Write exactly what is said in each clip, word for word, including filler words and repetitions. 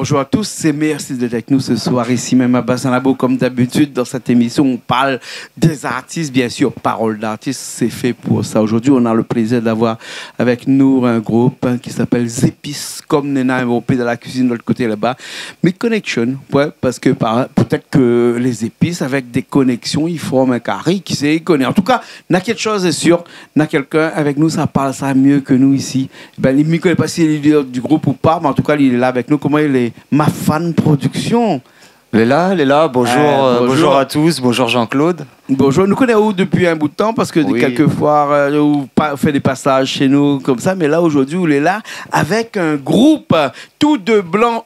Bonjour à tous et merci d'être avec nous ce soir ici même à Bassin Labo. Comme d'habitude, dans cette émission, on parle des artistes, bien sûr, Parole d'artiste, c'est fait pour ça. Aujourd'hui, on a le plaisir d'avoir avec nous un groupe, hein, qui s'appelle Zépis, comme néna in bon pé dan la kuizine de lot koté laba. Mé connection, ouais, parce que par, peut-être que les épices avec des connexions, ils forment un carré, qui sait, il connaît. En tout cas, na quelque chose est sûr, na quelqu'un avec nous, sa parl sa mieux que nous ici. Ben, mi koné pa si li lé du group ou pa, mé an tou ka, li lé la avèk nou. Koman i lé ? Mafan Production. Lé la, lé la. Bonjour, euh, bonjour à tous, bonjour Jean-Claude. Bonjour, nou koné aou dopi in bout tan, parske kèlkefoi, euh, ou pa, fé dé pasaz shé nou konmsa, mé la, zordi, ou lé la avèk in group, euh, tout de blan.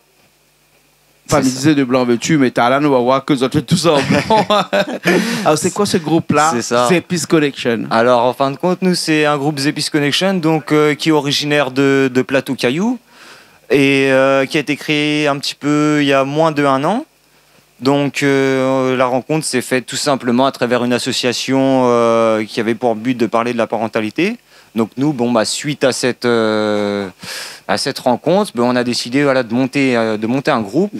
Anfin, mi dizé de blan vèti, mé talèr nou va voir ke zot lé tout an blan. Alor, sé koi se group-la ? Zépis Connection. Alors, en fin de compte, nous, c'est un groupe Zépis Connection, donc, euh, qui est originaire de, de Plateau-Cailloux et, euh, qui a été créé un petit peu il y a moins de un an. Donc, euh, la rencontre s'est faite tout simplement à travers une association, euh, qui avait pour but de parler de la parentalité. Donc nous, bon, bah, suite à cette, euh, à cette rencontre, ben, on a décidé, voilà, de monter, euh, de monter un groupe,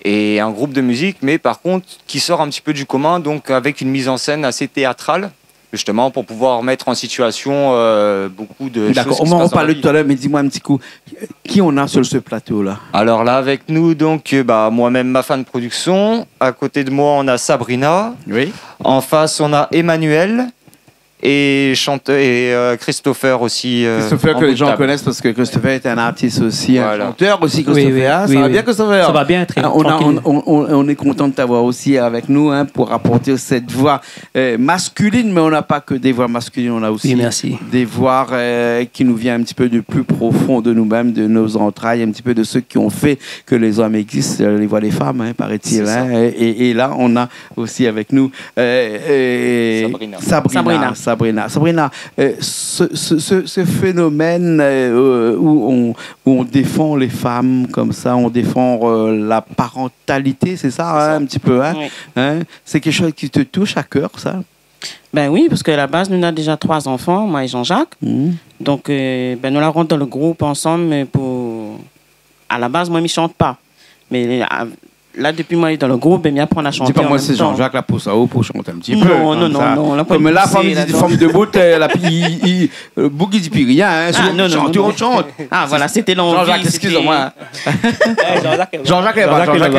et un groupe de musique, mais par contre qui sort un petit peu du commun, donc avec une mise en scène assez théâtrale, justement, pour pouvoir mettre en situation, euh, beaucoup de choses qui se passent dans la vie. D'accord, on va en reparler tout à l'heure, mais dis-moi un petit coup, qui on a sur ce plateau-là ? Alors là, avec nous, donc, euh, bah, moi-même, Mafan Production. À côté de moi, on a Sabrina. Oui. En face, on a Emmanuel et chanteur, et, euh, Christopher aussi, euh, en bout de table. Christopher, que les gens connaissent parce que Christopher est un artiste aussi, un chanteur aussi, Christopher. Voilà. Oui, oui, oui. Ça va bien, Christopher ? Ça va bien, très tranquille. Hein, on a, on, on, on, on est content de t'avoir aussi avec nous, hein, pour apporter cette voix, euh, masculine, mais on n'a pas que des voix masculines, on a aussi des voix, euh, qui nous viennent un petit peu du plus profond de nous-mêmes, de nos entrailles, un petit peu de ceux qui ont fait que les hommes existent, euh, les voix des femmes, hein, paraît-il, hein. C'est ça. Et, et, et là, on a aussi avec nous, euh, euh, Sabrina. Sabrina, Sabrina. Sabrina, euh, ce, ce, ce, ce phénomène, euh, où on, où on défend les femmes comme ça, on défend, euh, la parentalité, c'est ça, hein, un petit peu, hein ? C'est ça. Oui. Hein ? C'est quelque chose qui te touche à cœur, ça ? Ben oui, parske a la baz, nou néna déza troi zanfan, moin é Jean-Jacques. Mhm. Donk, euh, ben, nou la rant dan le group ansanm, euh, pou, a la baz, moin, mi shant pa. Mé, euh, la, dopi moin lé dan le group, ben, mi aprann a shanté an mèm tan. Di pa moin sé Jean-Jacques la pous aou pou shant in ti pé, konmsa. Non, non, non, non, la poin pousé ladan. Konm la fanm i di, fanm debout, euh, la, i, i, euh, boug i di pi rien, hein. Ah, non, non, non. Si ou vé shanté, ou shant. Ah, voilà, sété lanvi, sété... Jean-Jacques, excusez-moi. Eh, Jean-Jacques lé la. Jean-Jacques lé la, Jean-Jacques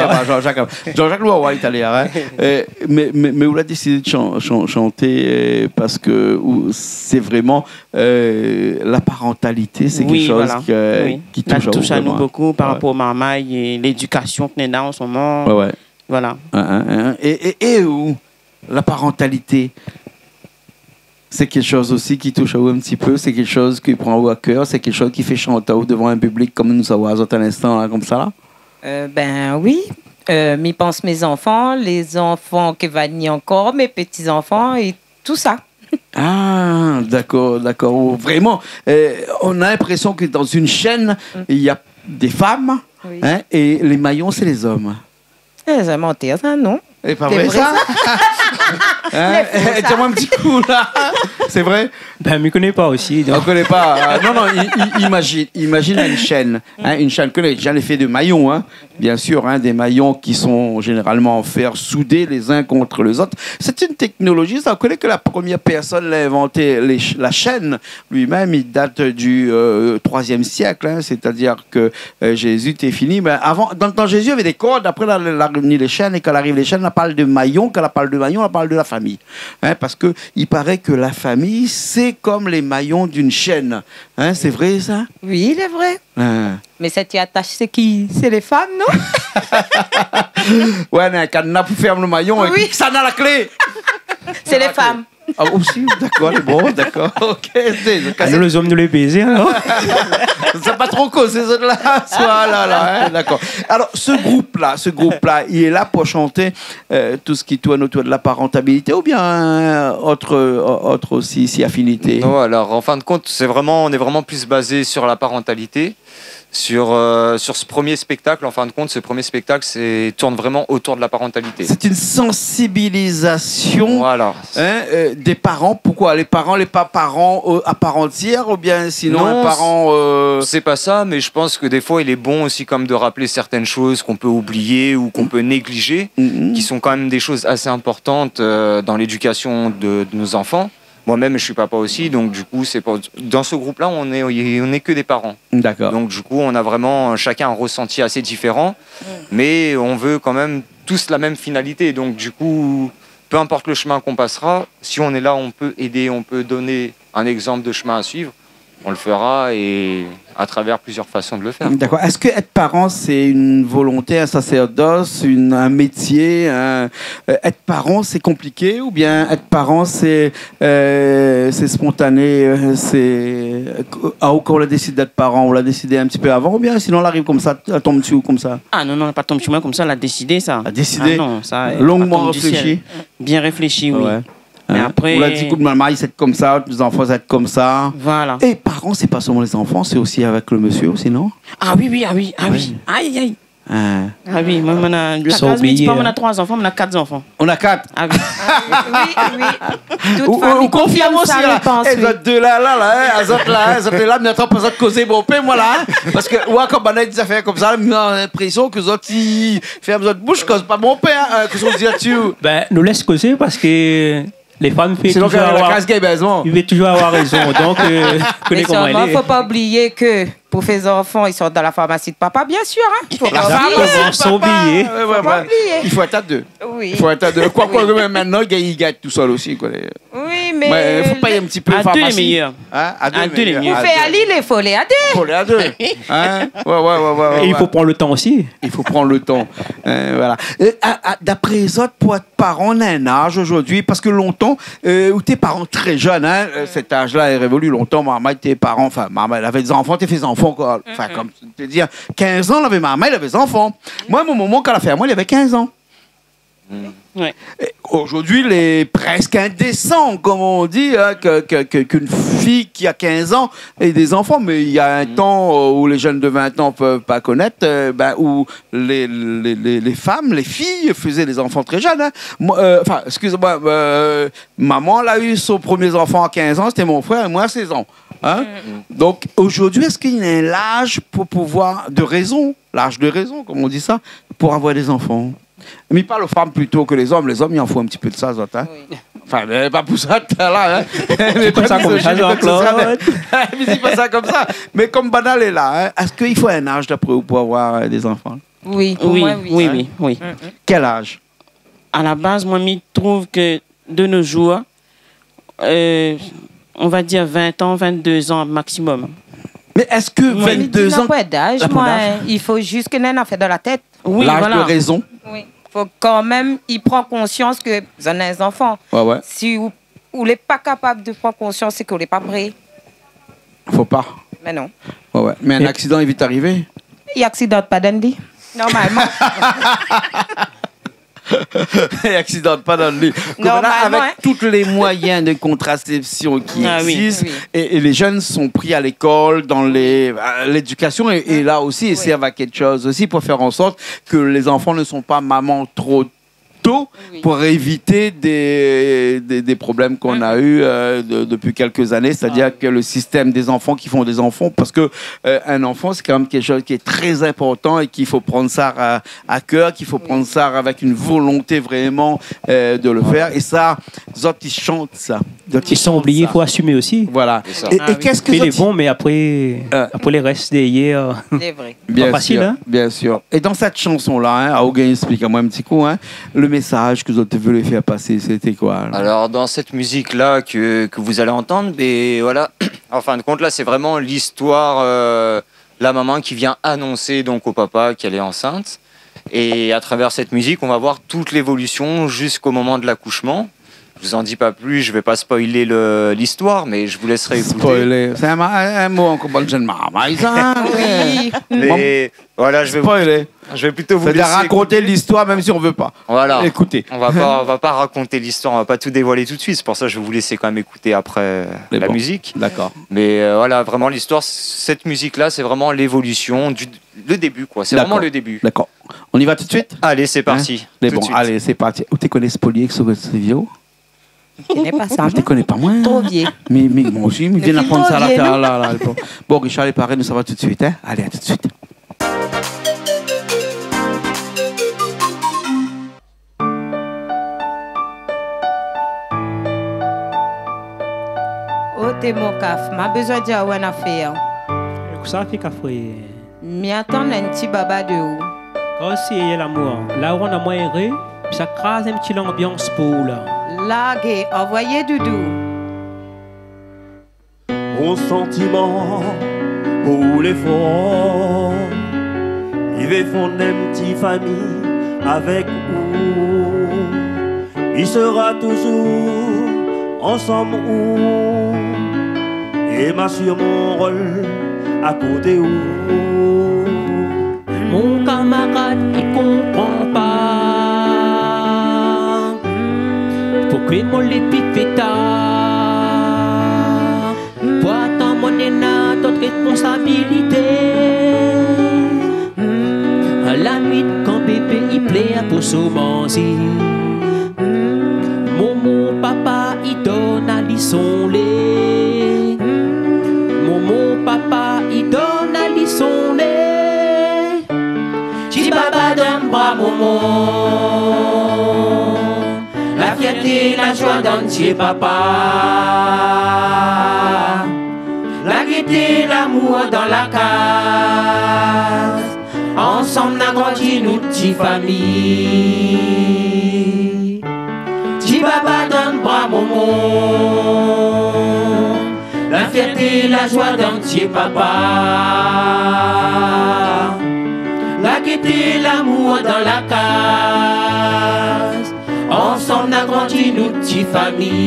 lé la. Jean-Jacques lé la, ouais, italien, hein. Euh, mé, mé, mé ou la désidé de shan-, shan-, shanté, euh, parske ou, sé vréman euh, la parentalité, c'est quelque chose que, qui touche à vous vraiment. Oui, voilà. Oui. La toush anou bokou par rapor o marmay é lédikasion ke néna an se moman. Ouais, ouais. Voilà. Hein, hein, hein. É, é, é ou, la parentalité, c'est quelque chose aussi qui touche à vous un petit peu, c'est quelque chose qui prend à vous à cœur, c'est quelque chose qui fé shant aou devan in piblik konm nou sa oir azot in instan la, konmsa la ? Euh, ben oui. Euh, mi pans mé zanfan, lé zanfan ke va ni ankor, mé pti zanfan é tousa. Ah, d'accord, d'accord. Vraiment, euh, on a l'impression que dans une chaîne, il y a des femmes, hein, et les maillons, c'est les hommes. Oui. Eh, sa mantèr sa, non ? Lé pa vré, sa ? Lé vré, sa ? Hein ? Lé fo, sa. Di amoin in ti kou, la. Sé vré ? Ben, mi koné pa osi, donk. Ou koné pa, euh, non, non, i-, i-, imagine, imagine une chaîne, hein, une chaîne, koné, lé fé de maillons, hein. Bien sûr, hein, des maillons qui sont généralement en fer soudés les uns contre les autres. C'est une technologie, sa, ou koné ke la première personne la inventé les ch-, la chaîne lui-même, il date du, euh, troisième siècle, hein, c'est-à-dire que, euh, Jésus té fini. Mé avan, dan le tan Jésus, navé dé kord, apré la, la, la vni les chaînes, é kan la ariv les chaînes, la parl de maillon, kan la parl de maillon, la parl de la famille. Hein, parske i paré ke la famille, c'est comme les maillons d'une chaîne. Hein, sé vré, sa ? Oui, lé vré. Hein. Mé sèt i atash, sé ki ? Sé les femmes, non ? Ouais, néna in kadna pou fèrm le maillon, épi sa néna la klé. Oui. Sé les femmes. Ah, osi, d'accord, bon, d'accord, ok. Sé, sé... Ah, nou, les hommes, nou lé baisés, alors. Sa pa tro kozé, sé zot la, soi la, la, hein, d'accord. Alors, ce groupe-là, ce groupe-là, il est là pour chanter euh, tout ce qui tourne autour de la parentalité ou bien, euh, autre, euh, autre aussi, si affinité ? Non, alors, en fin de compte, c'est vraiment, on est vraiment plus basé sur la parentalité. sur, euh, sur ce premier spectacle. En fin de compte, ce premier spectacle, c'est, tourne vraiment autour de la parentalité. C'est une sensibilisation, voilà, hein, euh, des parents. Pourquoi ? Les parents, les pa-, parents, euh, à part entière, ou bien sinon un parent, euh... Non, c'est pas ça, mais je pense que des fois, il est bon aussi comme de rappeler certaines choses qu'on peut oublier ou qu'on peut négliger, qui sont quand même des choses assez importantes, euh, dans l'éducation de, de nos enfants. Moi-même, je suis papa aussi, donc du coup, c'est pour, dans ce groupe-là, on est, on est que des parents. D'accord. Donc du coup, on a vraiment chacun un ressenti assez différent, mais on veut quand même tous la même finalité. Donc du coup, peu importe le chemin qu'on passera, si on est là, on peut aider, on peut donner un exemple de chemin à suivre, on le fera et à travers plusieurs façons de le faire. D'accord. Est-ce que être parent, c'est une volonté, un sacerdoce, une, un métier, un, euh, être parent, c'est compliqué, ou bien être parent, c'est, euh, c'est spontané, euh, c'est, euh, ah, ou kan ou la désid d'être parent, ou la désid un petit peu avant, ou bien sinon, ou la ariv konmsa, ou la tonm dsi ou konmsa ? Ah non, non, la pa tonm dsi moin konmsa, la désidé sa. La désidé ? Ah non, sa, euh, pa tonm du sièl. Longuement réfléchi ? Bien réfléchi, oui. Ouais. Hein ? Mé apré ou la di, ékout, momon, mi sava être konmsa, les enfants sava être konmsa. Voilà. Et parents, c'est pas seulement les enfants, c'est aussi avec le monsieur aussi, non ? Ah oui, oui, ah oui, ah oui. Oui. Aïe, aïe. Hein. Ah oui, moin, moin na, la kaz mi di pa, moin na trois enfants, moin na quatre enfants. On a quatre. Ah oui. Ah oui, oui, oui. Tout fami i konfirm sa, mi pans, oui. Ou, ou, ou konfirm osi, la. Eh, zot dé la, la, la, hein, zot la, hein, zot la, mi antann pa zot kozé bonpé, moin la, hein. Parske, ouais, kan banna i di zafèr konmsa, mi na linprésion ke zot i fèrm zot boush, koz pa bonpé, hein, euh, ke zot i di la dsi. Ben, nou lès kozé parske les femmes i fé toujours avoir, sinon, la kaz i gingn bèz, non ? I fé toujours avoir rézon. Donc, euh, koné koman i lé. Mé solman, fo pa oublié ke pou fé zanfan, i sort dan la farmasi de papa, bien sûr, hein. Fo pa oublié. La farmasi de papa. Ouais, ouais, ouais. Fo pa oublié. Il faut être à deux. Oui. Il faut être à deux. Quoique, oui, mé mintnan, i gingn, i gingn tousèl osi, koi. Oui, mé fo pa, in ti pé, à deux lé méyèr. Hein ? À deux lé méyèr. Pou fé ali, i fo alé à deux. Fo alé à deux. Hein ? Ouais, ouais, ouais, ouais, ouais. Et il faut prendre le temps aussi. Il faut prendre le temps. Euh, voilà. Et à, à, d'après zot, pou èt paran, néna in az zordi, parske lontan, euh, ou té paran trè jenn, hein, euh, sèt az-la i révoli. Lontan, marmay té paran, anfin, marmay lavé zanfan, té fé zanfan, koi. Anfin, konm té di, kinz an, lavé marmay, lavé zanfan. Moin, mon momon, kan la fé amoin, lavé kinz an. Mm. Ouais. Et aujourd'hui, il est presque indécent, comme on dit, hein, que, que, que, qu'une fille qui a quinze ans ait des enfants, mais il y a un temps, euh, où les jeunes de vingt ans peuvent pas connaître, euh, ben, où les, les, les, les femmes, les filles faisaient des enfants très jeunes, hein. Moi, euh, enfin, excusez-moi, euh, maman, elle a eu son premier enfant à quinze ans, c'était mon frère, et moi à seize ans, hein. Mm. Donc, aujourd'hui, est-ce qu'il y a un âge pour pouvoir, de raison, l'âge de raison, comme on dit ça, pour avoir des enfants ? Mi parl aux femmes plutôt que les hommes. Les hommes, i s'en foutent un petit peu de ça, zot, hein. Oui. Enfin, mé pa pou sa, la, hein. Mé pa pou sa, Jean-Claude. Mé di pa sa konmsa. Mé konm banna lé la, hein, est-ce qu'il faut un âge d'après vous pour avoir, euh, des enfants ? Oui, pour moi, oui. Oui, oui, oui. Mm, mm. Quel âge ? À la base, moin, mi trouv ke de nos jours, euh, on va dire vingt ans, vingt-deux ans maximum. Mais est-ce que vingt-deux ans, na poin d'az, moin, i fo zis ke néna in nafèr dan la tèt. Oui, voilà. L'âge de raison. Oui. Fo kanmèm i pran konsians ke zot néna in zanfan. Ouais, ouais. Si ou, ou lé pa kapab de pran konsians, sé ke ou lé pa pré. Fo pa. Mé non. Ouais, ouais. Mé in aksidan i vit arivé. I aksidant pa dan li. Normalman. I aksidant pa dan li. Normalman, hein. Comme là, avec tous les moyens de contraception qui existent, ah oui, oui, et, et les jeunes sont pris à l'école, dans les, euh, l'éducation, et, et là aussi, ils servent à quelque chose aussi pour faire en sorte que les enfants ne sont pas mamans trop tôt, oui, pour éviter des, des, des problèmes qu'on a eu, euh, de, depuis quelques années, c'est-à-dire que le système des enfants qui font des enfants, parce que, euh, un enfant, c'est quand même quelque chose qui est très important et qu'il faut prendre ça à, à cœur, qu'il faut prendre ça avec une volonté vraiment, euh, de le faire. Et ça, zot i shant sa. Zot i shant sa. Ils sont oubliés, il faut assumer aussi. Voilà. C'est ça. Et, et qu'est-ce que zot i... Fé lé bon, mé apré, euh, apré lé rès dèryèr, pa fasil, hein. Bien sûr, bien sûr. Et dans cette chanson-là, hein, ou gingn ésplik amoin in ti kou, hein, le message que zot i voulé fèr pasé, sété koi, la ? Alors, dans cette musique-là que, que vous allez entendre, ben voilà, en fin de compte, là, c'est vraiment l'histoire, euh, la maman qui vient annoncer donc au papa qu'elle est enceinte. Et à travers cette musique, on va voir toute l'évolution jusqu'au moment de l'accouchement. Je vous en dis pas plus, je vais pas spoiler le, l'histoire, mais je vous laisserai écouter. Spoiler. C'est un ma-, un, un mot en commun de jeune marmaille, ça, hein. Oui. Mais voilà, je vais, je vais plutôt vous laisser écouter. C'est de raconter l'histoire, même si on veut pas. Voilà. Écoutez. On va pas, on va pas raconter l'histoire, on va pas tout dévoiler tout de suite. C'est pour ça que je vais vous laisser quand même écouter après la musique. D'accord. Mais, euh, voilà, vraiment, l'histoire, cette musique-là, c'est vraiment l'évolution du, le début, quoi. C'est vraiment le début. D'accord. On y va tout de suite ? Allez, c'est parti. Tout de suite. Allez, c'est parti. Ou té koné Spolié èk Sogo Sivio ? Mi koné pa sa, moin. Ou té koné pa, moin ? Tro vié. Mi, mi, moin osi, mi vien aprann sa la, la, la, la. Bon, Richard lé paré, nou sava tout de suite, hein ? Allez, à tout de suite. Oté mon kaf, ma bezoin di aou in afèr. Kosa fé kafré ? Mi atann in ti baba de ou. Kan sé yé lamour, la ou rann amoin éré, pi sa kraz in ti lanbians pou ou la. Largé, anvoyé doudou. Mon santiman pou ou lé for, mi vé fonn in ti fami avèk ou. Mi sera touzour ansanm ou, é ma asir mon rol akoté ou. Mon kamarad i konpran pa poukwé mon lé pi fé tar. Pourtan mon néna dot responsabilité. La nuit kan bébé i plèr pou son manzé, momon papa i donn ali son lé. Momon papa i donn ali son lé. Ti baba dann bra momon. La fierté, la joie dann zié papa. La gaieté, lamour dann la kaz. Ansanm na grandi nout ti fami. Ti baba dann bra momon. La fierté, la joie dann zié papa. La gaieté, lamour dann la kaz. Ansanm na grandi nout ti fami.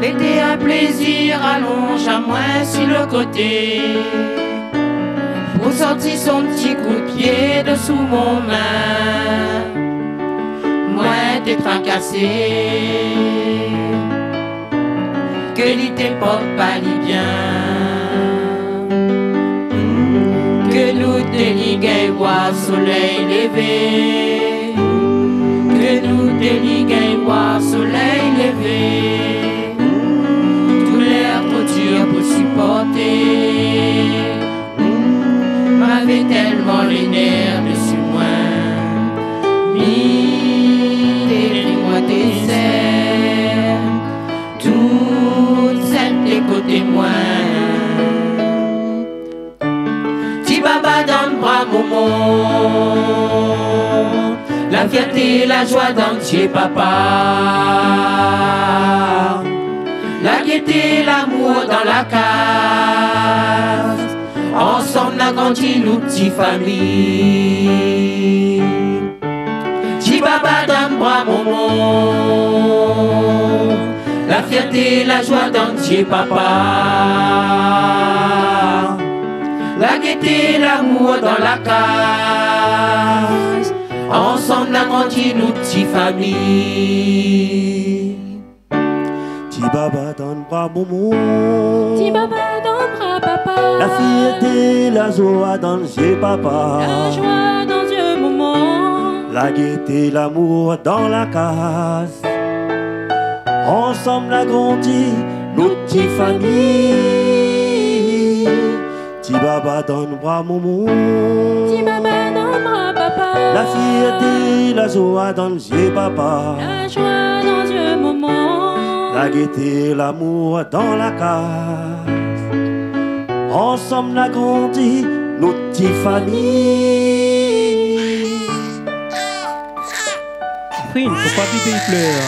Lété in plézir, alonz amoin si lo koté. Pou sorti son ti kou d'pié dosou mon min. Moin té trakasé ke li té port pa li bien. Ke nou té li gingn oir solèy lévé. Ke nou té li gingn oir solèy lévé. Doulèr tro dir pou siporté. Mavé tèlman lé nèr dosou moin. Mi té fé moin dézèr. Tout sèt té koté moin. Ti baba dann bra momon. La fierté, la joie dann zié papa. La gaieté, lamour dann la kaz. Ansanm na grandi nout ti fami. Ti baba dann bra momon. La fierté, la joie dann zié papa. La gaieté, lamour dann la kaz. Ansanm na grandi nout ti fami. Ti baba dann bra momon. Ti baba dann bra papa. La fierté, la joie dann zié papa. La joie dann zié momon. La gaieté, lamour dann la kaz. Ansanm na grandi nout ti fami. Ti baba dann bra momon. Ti baba dann bra papa. La fierté, la joie dann zié papa. La joie dann zié momon. La gaieté, lamour dann la kaz. Ansanm na grandi nout ti fami. Fine, poukoi bébé i plèr ?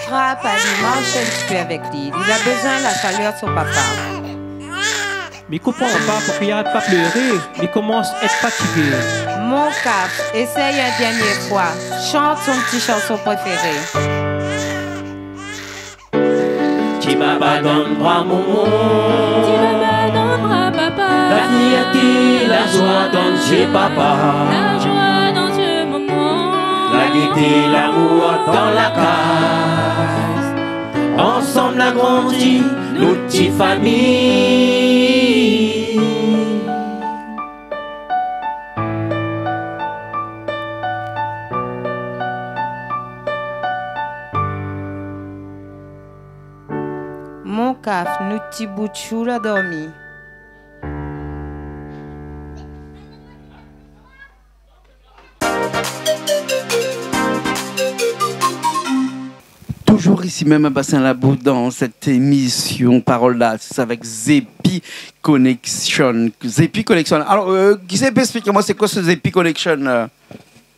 Trap ali, marsh in ti pé avèk li. Li la bezoin la shalèr son papa. Mi konpran pa poukoi i arèt pa pléré, mi komans èt fatigé. Mon Kaf, éséy in dernié foi. Shant son ti shanson préféré. Ti baba dann bra momon. Ti baba dann bra papa. Lavenir té la zoi dann zié papa. La zoi dann zié momon. La gété, lamour dann la kaz. Ansanm la grandi nout ti fami. Mon Kaf, nout ti bout shou la dormi. Toujours ici même à Bassin Labou dans cette émission Parole d'artiste avec Zépi Connection. Zépi Connection. Alors, euh, kisa i pé ésplik amoin sé koi se Zépi Connection, euh ?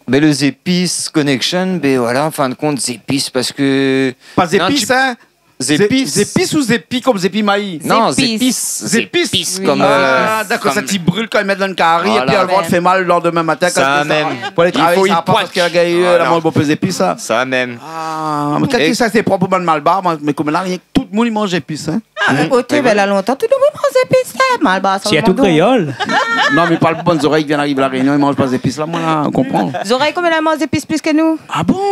Ben, le Zépis Connection, ben voilà, en fin de compte, zépis parce que... Pa zépis, hein ? Zépis. Zépis ou zépi konm zépi maï ? Non, zépis. Zépis. Zépis, oui. Konm, euh, ah, dakor, sa i bril kan i mèt dann kari, épi alor i fé mal le landmin matin kan i désann pou alé travay, sa i pwint. Sa mèm. Voilà. I fo i pwint. Parske la gayar la manz bonpé zépis, sa. Sa mèm. Ah, mé kèlkesoi, sé prop pou bann malbar, mé koméla rienk tout moun i manz zépis, hein. Ah, mé oté, ben la lontan, tout le moun i manz zépis, hein, malbar, sa. Sirtou kréol. Non, mé pa le bann zorèy ki vien ariv La Rényon, i manz pa zépis la, moin la, ou konpran. Zorèy koméla i manz zépis plis ke nou. Ah bon ?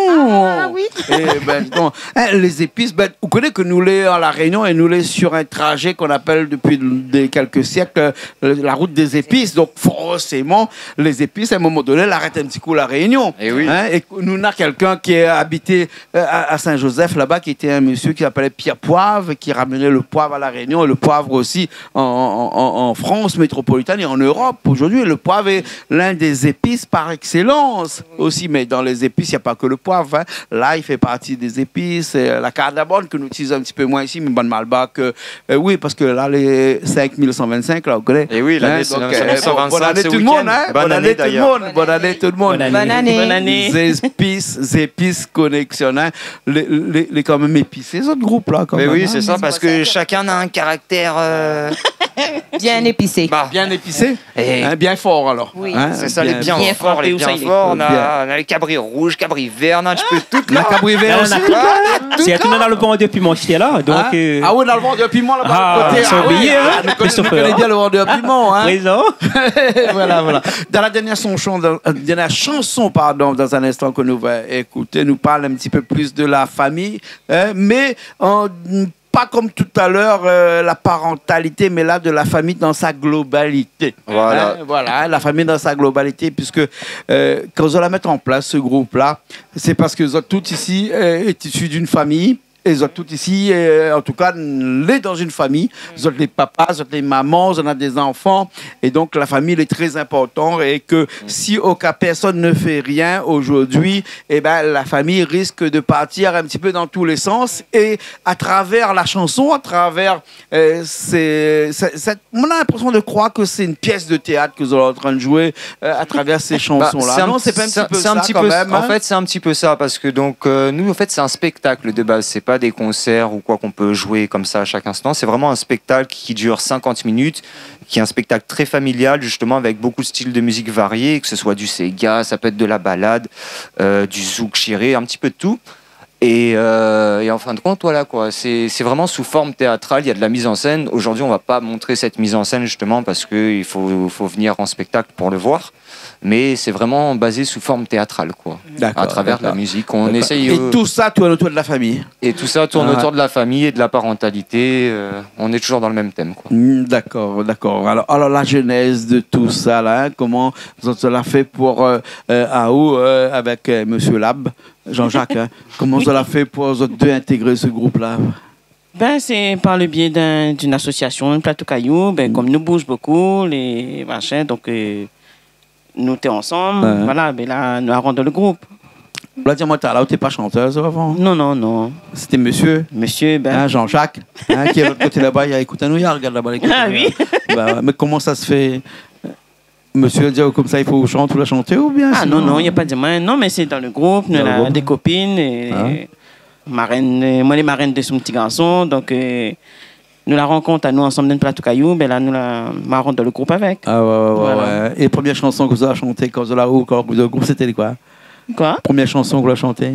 Ah oui. Eh ben, dis donc. Hein, les épices, ben, ou koné ke nou lé an La Rényon é nou lé sur un trajet qu'on appelle depuis des, quelques siècles, euh, la route des épices. Donc, forcément, les épices, à un moment donné, la arèt in ti kou La Rényon. Eh oui. Hein, é nou na kèlkin ki abit, euh, à, à Saint-Joseph, là-bas, qui était un monsieur qui s'appelait Pierre Poivre, qui ramenait le poivre à La Réunion, et le poivre aussi en, en, en, en France métropolitaine et en Europe. Aujourd'hui, le poivre est l'un des épices par excellence aussi, mais dans les épices, il n'y a pas que le poivre, hein. L'ail fait partie des épices, euh, la cardamome que nous utilisons un petit peu moins ici, mais bann malbar ke, euh, oui, parce que là, les cinq mille cent vingt-cinq, là, vous connaissez. Eh oui, l'année, hein, donc, euh, bon, bonne année tout le monde, hein. Bonne année d'ailleurs. Bonne année tout le monde. Bonne année. Bonne année. Bonne année. Zépis, Zépis Connection, hein. Les, les, les quand même épicés, zot group la, kan mèm, hein. Mais oui, c'est ça, parce que chacun a un caractère, euh, bien épicé. Bah. Bien épicé. Eh. Hein, bien fort, alors. Oui. Hein, c'est ça, les bien forts, les bien forts. Bien frappé, ou sa, il est bien. On a, on a les cabris rouges, cabris verts, on a un petit peu tout, là. La cabri vèr osi ? On a tout, là. Sé tout, hein, la, le pont de Pimon, j'étais là, donc, euh... Ah oui, dan le pont de Pimon, laba, koté, ah oui, oublié, hein, nou koné, nou koné bien le pont de Pimon, hein. Présent. Voilà, voilà. Dan la dernièr shanson, dan, euh, dernièr shanson, pardon, dan in instan ke nou va ékouté, nou parl in ti pé plis de la fami, hein, mé an pa konm talèr, euh, la parentalité, mé la, de la fami dan sa globalité. Voilà. Hein, voilà, hein, la fami dan sa globalité, puiske, euh, kan zot la mèt an plas se group la, sé parske zot tout isi, euh, lé isi d'in fami, é zot tout isi, euh, an tou ka, lé dan in fami, zot lé papa, zot lé momon, zot na dé zanfan, é donk la fami lé trè inportan, é ke si okin pèrsone ne fé rien zordi, é ben, la fami i risk de partir in ti pé dan tou lé sans, é a travèr la shanson, a travèr, euh, sé, sé, sèt, moin na l'inprésion de kroir ke sé in pyès de téat ke zot lé antrin de zoué, euh, a travèr sé shanson la. Ba, sé in, non, sé pa in ti pé sa, kan mèm, hein ? Sé in, sé in ti pé sa, an fèt, sé in ti pé sa, parske donk, euh, nou, an fèt, sé in spèktak, le déba, sé pa dé konsèr ou koi k'on pé zoué konmsa a shak instan. Sé vréman in spèktak ki dir sinkant minit, ki lé in spèktak trè familial, justement, avèk bonpé de stil de mizik varié, ke se soi du séga, sa i pé èt de la balad, euh, du zouk chiré, in ti pé de tou. É, euh, é an fin de kont, voilà, koi, sé, sé vréman sou form téatral, néna de la miz an sèn. Zordi, nou va pa montr sèt miz an sèn, justement, parske i fo, fo vnir an spèktak pou le voir. Mé sé vréman bazé sou form téatral, koi. Dakor, dakor. A travèr la mizik, nou éséy, euh... É tout sa i tourn otour de la fami. É tout sa i tourn otour de la fami é de la parantalité. Euh, nou lé toujour dan le mèm tèm, koi. Mm, dakor, dakor. Alor, alor, la jénèz de tout sa la, hein, koman zot la fé pou, euh, euh, a ou, euh, avèk, euh, mésyé Lab, Jean-Jacques, hein, koman zot la fé pou zot dé intégré se group la ? Ben, sé par le biais d'un, d'une association, Plato Kayou, ben, konm nou bouz bonpé, lé machin, donk, euh, nou té ansanm, voilà, ben la, nou la rant dan le group. Ou la di amoin talèr ou té pa shantèr avan ? Non, non, non. Sété mésyé, hein, Jean-Jacques, hein, ki lé de lot koté laba, i ékout anou, i rogard laba, i ékout anou. Ah oui. Ba, mé koman sa i fé ? Mésyé la di aou konmsa, i fo ou shant, ou la shanté, oubien sinon ? Ah non, non, li la pa di amoin. Non, mé sé dan le group, nou na dé kopine, é marène, euh, moin lé marène de son ti garson, donk, euh, nou la rankont anou ansanm dann Plato Kayou, bin la, nou la, ma rant dan le group avèk. Ah ouais, ouais, ouais, ouais. Voilà. É promié shanson ke zot la shanté kan zot la, ou kan zot la group, sété koi ? Koi ? Promié shanson ke zot la shanté ?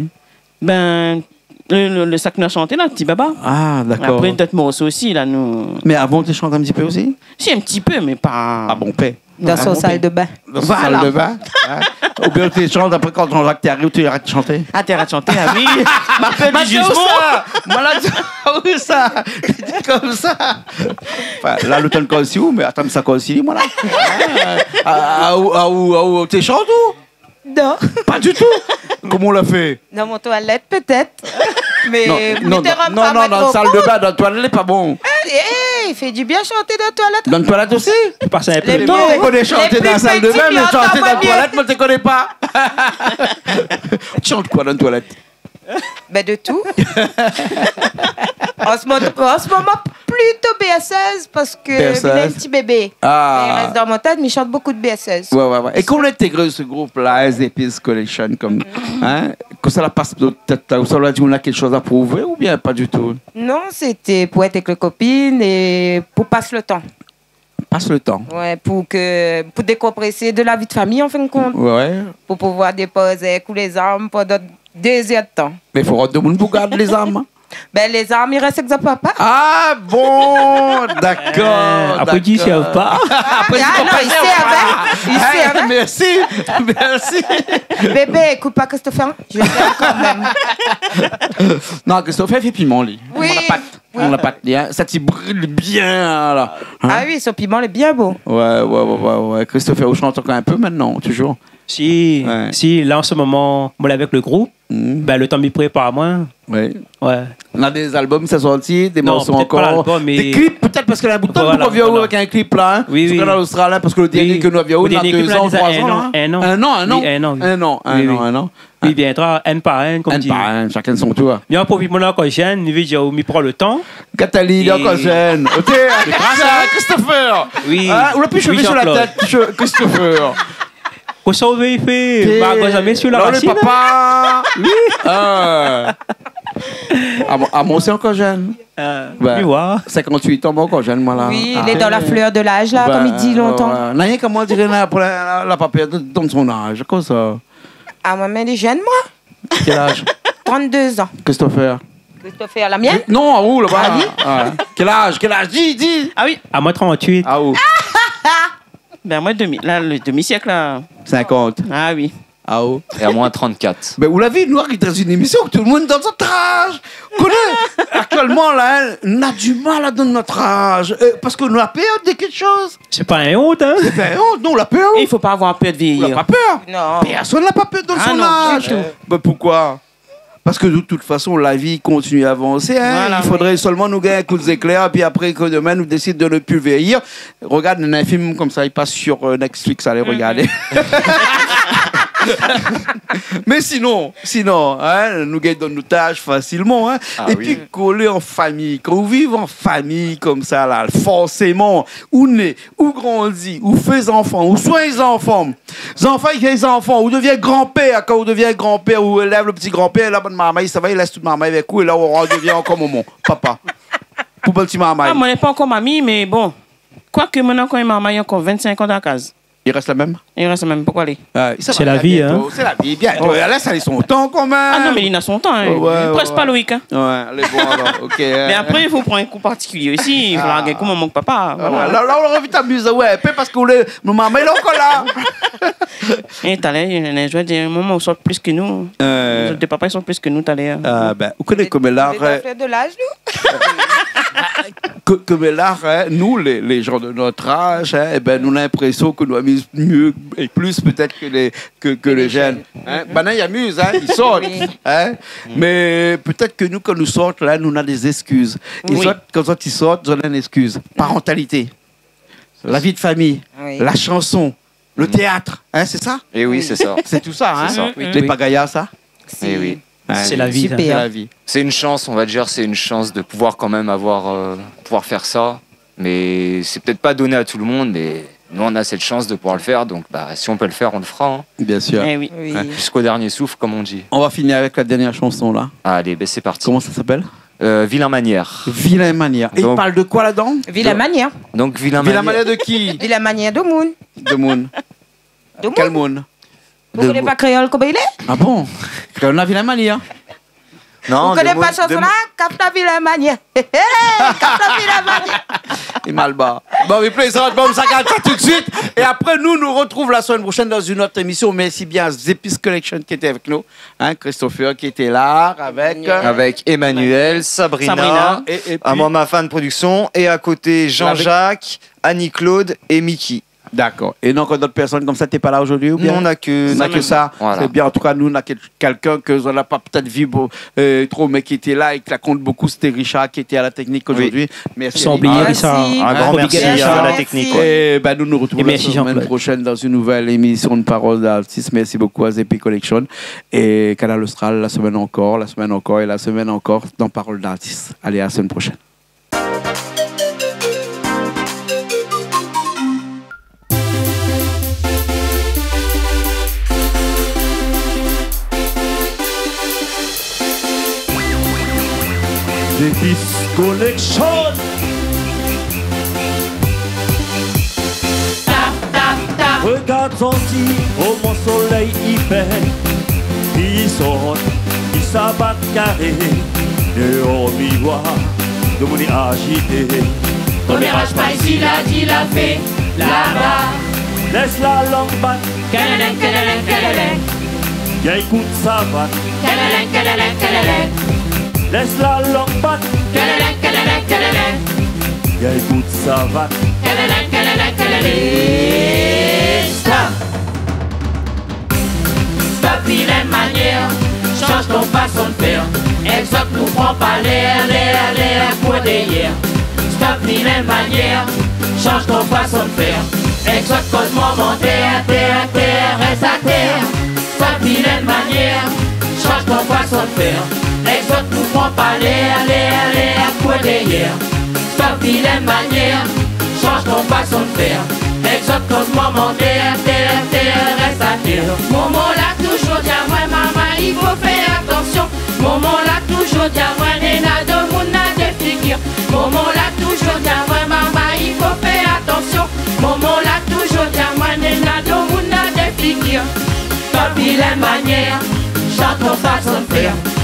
Bin, le, le, le sak nou la shanté la, Ti Baba. Ah, dakor. Apré, dot morso osi, la, nou... Mé avan, ou té shant in ti pé osi ? Si, in ti pé, mé pa... Pa bonpé. Dan son sal de bin. Voilà. Dan son sal de bin, in. Oubien ou té shant, apré, kan Jean-Jacques té ariv, ou té arèt shanté. Ah, té arèt shanté, ah oui. Ma pèr di jizman. Moin la di aou sa. Moin la di aou sa. Li di konmsa. Anfin, la, lo tan k'ou la osi, mé atann, sa k'ou la osi, moin la. Ah, ah, ou, ah, ou, ah, ou té shant, ou ? Non. Pa ditou. Koman ou la fé ? Dan mon toilèt, pétèt. Mé... Non, non, mi té rann pa, non, moin, dan la sal de bin, dan la toilèt, lé pa bon. Eh, eh, i fé di bien shanté dan la toilèt. Dan la toilèt osi ? Pas in pé le tan. Lé pli, lé pli piti, mi antann. Moin, mi koné shanté dan la sal de bin, mé shanté dan la toilèt, moin, mi koné pa. Ou shant koi dan la toilèt ? Bin, de tout. An se mom-, an se moman, plito berseuse, parske... Berseuse. Néna in ti bébé. Ah. Mé i rès dan mon tèt, mi shant bonpé de berseuse. Ouais, ouais, ouais. É kan ou la intégré se group-la, Les Épices Collection, konm, in, kan sa la pas dan out tèt la, ou sa la di, ou na kékshoz a prouvé, oubien pa ditou ? Non, sété pou èt avèk lé kopine é pou pas le tan. Pas le tan. Ouais, pou ke, pou dékonpresé de la vi de famiy, an fin de kont. Ouais. Pou pouvoir dépoz avèk ou lé zarm pandan dé zèr de tan. Mé fo rod demoun pou gard lé zarm, in. Bin, lé zarm, i rès avèk zot papa. Ah bon, dakor, dakor. Eh, apré, i sèrv pa. Apré, i sèrv pa. Ah non, i sèrv, in. I sèrv, in. Mèrsi, mèrsi. Bébé, ékout pa Christopher, je t'aime quand même. Non, Christopher i fé piman, li. Oui. Moin la pa... Oui. Moin la pa, in, sa i bril bien, la. In ? Ah oui, son piman lé bien bo. Ouais, ouais, ouais, ouais, ouais. Christopher, ou shant ankor in pé mintnan, toujour ? Si, si, la, an se moman, moin lé avèk le group, bin, le tan mi prépar amoin. Ouais. Ouais. Na dé album sa sorti, dé morso ankor. Non, pétèt pa lalbum, mé... Dé klip, pétèt, parske la, bout tan nou la pa vi aou avèk in klip, la, in. Oui, oui. Sou Kanal Austral, in, parske le dèrnié ke nou la vi aou, na dé zan, troi zan, in. Le dèrnié klip la, déza in an. In an, in an, in an. Oui, oui. In an, in an. Oui, bien, in an, in an. Èn par èn, shakinn son tour. Mi anprofit, moin lé ankor jenn, mi vé dir, mi pran le tan. Katalin, lé ankor jenn. OK, Christopher. Oui. In, ou la pi shové su la tèt, Christopher. Kosa ou vé fé ? Té, ma goz amé su la rasine, in. Papa. Oui. Ah. Ah bon, ah, moin osi ankor jenn. Ah, bin, oui, sink an, moin ankor jenn, moin, la. Oui, lé dan la flèr de laz, la, konm i di lontan. Bin, ouais, ouais. Na rienk amoin, diré, na, pou la, la, la pa pèr de, dan son az, konmsa. Ah, moin, mé lé jenn, moin. Kèl az ? Trant-dé zan. Christopher. Christopher, la mienne ? Non, aou, laba. Ah, oui. Ouais. Kèl az ? Kèl az ? Di, di. Ah oui. Ah, moin, trant-uit. Ah, ou. Bin, moin, demi, la, le demi-sièk, la. Sinkant. Ah oui. Ah, ou. É amoin, trant-kat. Bin, ou la vi, nou, ariv dan in émision ke tout le moun i donn son az. Koné, aktièlman, la, in, nou na di mal a donn nout az. Euh, parske nou la pèr de kékshoz. Sé pa in ont, in ? Sé pa in ont, non, ou la pèr. I fo pa avoir pèr de viéyir. Ou la pa pèr. Non. Pèrsone la pa pèr de donn son az. Ah non, ditou. Bin, poukoi ? Parske de tout fason, la vi i kontinié avansé, in. Voilà, oui. I fodré solman nou gingn in kou d'éklèr, épi apré ke domin nou désid de ne pi viéyir. Regard, néna in film konmsa, i pas su, euh, Netflix, alé regardé. Mé sinon, sinon, in, nou gingn donn nout az fasilman, in. Ah oui. Épi kolé an famiy, kan ou viv an famiy konmsa, la, forséman, ou né, ou grandi, ou fé zanfan, ou soign zanfan. Zanfan i fé zanfan, ou devien granpèr, kan ou devien granpèr, ou élèv le ti granpèr, la, bann marmay, sa va, i lès tout marmay avèk ou, é la, ou redevien ankor momon, papa. Pou bann ti marmay. Ah, moin lé pa ankor mami, mé bon. Koiké moin néna ankor in marmay, ankor vinn-sink an dan la kaz. I rès la mèm ? I rès la mèm, poukoi alé ? Ah, sa va, la vi, bientôt, in. Sé la vi, bientôt. Oh. Èl la, sa, li na son tan kanmèm. Ah non, mé li na son tan, in. Ouais, ouais. Près pa Loïc, in. Ouais, alé, bon, alor, OK, in. Mé apré, i fo pran in kou partikilié osi. I fo larg in kou momon èk papa, voilà. Ah ouais, la, la, ou la anvi amizé aou in pé parske ou lé, mon momon lé ankor la. É talèr, néna in zour i di, momon, ou sort plis ke nou. Euh. Zot dé papa i sort plis ke nou talèr. Ah, bin, ou koné koméla, euh, flèr de laz, nou. Ko-, koméla, in, nou, lé, lé jan de nout az, in, é bin, nou na linprésion ke nou amiz mié é plis pétèt ke lé, ke, ke lé jenn. In, banna i amiz, in, i sort, in. Oui. Mé pétèt ke nou, kan nou sort la, nou na dé zéskiz. É zot, kan zot i sort, zot na in éskiz. Parantalité. La vi de famiy. Oui. La shanson. Le téat, in, sé sa ? Eh oui, sé sa. Sé tout sa, in ? Sé sa. Oui. Lé pa gayar, sa ? Eh oui. Ouais, sé la vi, sa. Super. Sé la vi. C'est une chance, on va dire, c'est une chance de pouvoir quand même avoir, euh, pouvoir faire ça. Mais c'est peut-être pas donné à tout le monde, mais nous, on a cette chance de pouvoir le faire. Donc, bah, si on peut le faire, on le fera, hein. Bien sûr. Eh oui. Oui. Ouais. Jusqu'au dernier souffle, comme on dit. On va finir avec la dernière chanson, là. Allez, ben, c'est parti. Comment ça s'appelle ? euh, Vilain Manièr. Vilain Manièr. É i parl de koi ladan ? Vilain Manièr. Donk, Vilain Manièr. Vilain Manièr de ki ? Vilain manièr de moun. De moun. De moun. Kèl moun ? Ou koné pa kréol koman i lé ? Ah bon ? Kréol na vilain manièr. Non, ou koné pa shanson la ? Kap la Vilain Manièr. Kap la Vilain Manièr. Lé mal ba. Bon, mi plézant. Bon, sa gard sa tout de suite. É apré, nou, nou retrouv la semaine prochaine dans une autre émission. Mèrsi bien à Zépis Collection qui était avec nous. Hein, Christopher qui était là avec, euh, avec Emmanuel, Sabrina, Sabrina. Et, et puis Amor Mafan Production. Et à côté, Jean-Jacques, Annie-Claude et Mickey. D'accord. É non, ankor d'ot pèrsone konmsa té pa la zordi, oubien ? Non, na ke, na ke sa. Voilà. Sé bien. An tou ka, nou, na kèl-, kèlkin ke zot la pa pétèt vi, bon, euh, tro, mé ki té la é ki la kont bonpé, sété Richard ki té à la technique zordi. Oui. Mèrsi. San oublié Richard. Mèrsi. Un grand merci à la technique, ouais. É ben, nou, nou retrouv la semaine prochaine dans une nouvelle émission de Parole d'artiste. Mèrsi bonpé à Zépis Collection é Kanal Austral, la semaine encore, la semaine encore et la semaine encore dans Parole d'artiste. Allez, à la semaine prochaine. Zépis Collection. Tap, tap, tap. Regard zanti, koman solèy i fé. I sort, i sabat karé. Déor mi oi, domoun i ajité. Koméraz pa isi, la di la fé laba. Lès la lang bat. Kèlèlèng, kèlèlèng, kèlèlèng. Vien ékout savat. Kèlèlèng, kèlèlèng, kèlèlèng. Lès la lang bat. Kèlèlèng, kèlèlèng, kèlèlèng. Vien ékout savat. Kèlèlèng, kèlèlèng, kèlèlèng. Stop. Stop vilain manièr, shanj ton fason d'fèr. Èk zot nou pran pa lèr, lèr, lèr pou dèyèr. Stop vilain manièr, shanj ton fason d'fèr. Èk zot koz momon tèr, tèr, tèr, rès atèr. Stop vilain manièr, shanj ton fason d'fèr. Èk zot nou pran pa lèr, lèr, lèr pou dèyèr. Stop vilain manièr, shanj ton fason d'fèr. Èk zot koz momon tèr, tèr, tèr, rès atèr. Momon la toujour di amoin, mama, i fo fé atansion. Momon la toujour di amoin, néna domoun na dé figir. Momon la toujour di amoin, mama, i fo fé atansion. Momon la toujour di amoin, néna domoun na dé figir. Stop vilain manièr, shanj ton fason d'fèr.